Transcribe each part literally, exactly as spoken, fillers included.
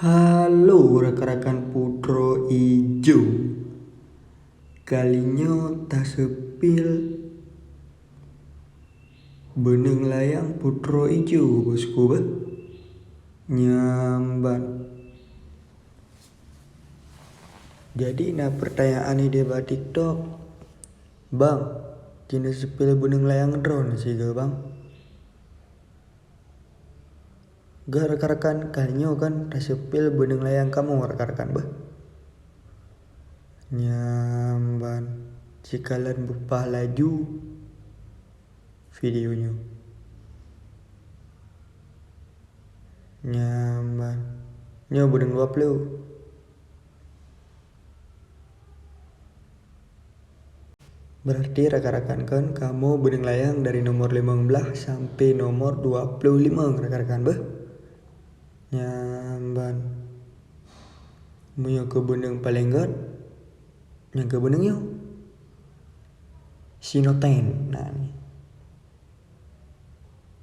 Halo rakan-rakan Putroe Ijo. Kali nyoe taseupil beuneueng layang Putroe Ijo, bosku, beh. Nyan ban. Jadi na peurtanyaan idéh bak TikTok, "Bang, ci neuseupil beuneueng layang droeneuh sigoe, Bang?" Gét rakan-rakan, kali nyoe kan taseupil beuneueng layang kamoe rakan-rakan beh. Nyan ban, sikalon beupah laju video nyoe. Nyan ban, nyoe beuneueng dua ploh. Berarti rakan-rakan kon kamoe beuneueng layang dari nomor limong blaih sampai nomor dua ploh limong rakan-rakan beh. Nyan ban. Meunyoe keu beuneueng paleng gét, nyang keu beuneueng nyoe. Sinoten. Nah, ni.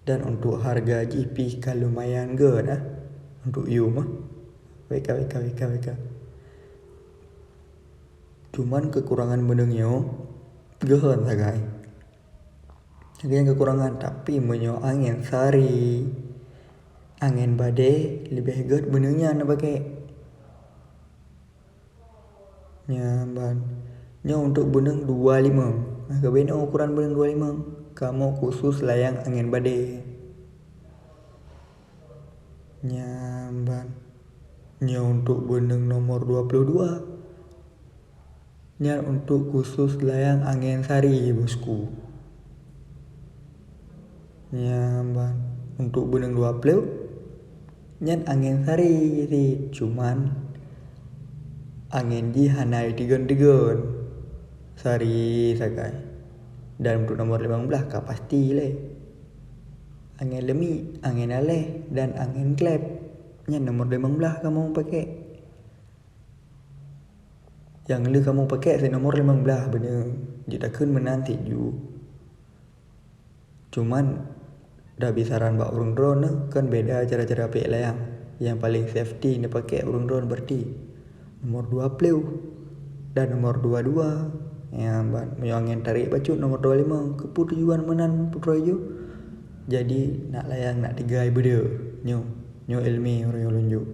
Dan untuk harga jih pih ka lumayan gét ah, untuk yum ah. W K, W K, W K, W K. Cuman kekurangan beuneueng nyoe geuhon sagai. Sagai nyang kekurangan, tapi meunyoe angén sari, angén badé, leubeh gét beuneueng nyan neupaké. Nyan ban. Nyoe untuk beuneueng dua limong. Nah, keubeuneueng ukuran beuneueng dua limong. Kamoe khusus layang angén badé. Nyan ban. Nyoe untuk beuneueng nomor dua ploh dua. Nyan untuk khusus layang angén sari, bosku. Nyan ban. Untuk beuneueng dua ploh, nyan angén sari cit, cuman angén jih hana tigon-tigon. Sari sagai. Dan untuk nomor limong blaih ka pasti lé. Angén leumik, angén aléh, dan angén klep. Nyan nomor limong blaih kamoe paké. Nyang lheueh kamoe paké si nomor limong blaih beuneueng, jeuet takheun meunan cit ju. Cuman, dabi saran bak ureuëng droeneuh kan beda cara-cara piek layang. Nyang paleng safety neupaké ureuëng droeneuh berarti nomor dua ploh dan nomor dua dua. Nyan ban, meunyoe angén tarék bacut nomor dua limong, keupeue tujuan meunan Putroe Ijo? Jadi, nak layang nak tigai beudeuh. Nyoe, nyoe iéleumé ureuëng nyang lôn jok.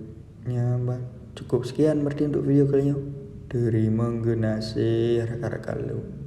Nyan ban. Cukup sekian berarti untuk video kali nyoe. Teurimong geunaséh rakan-rakan lôn.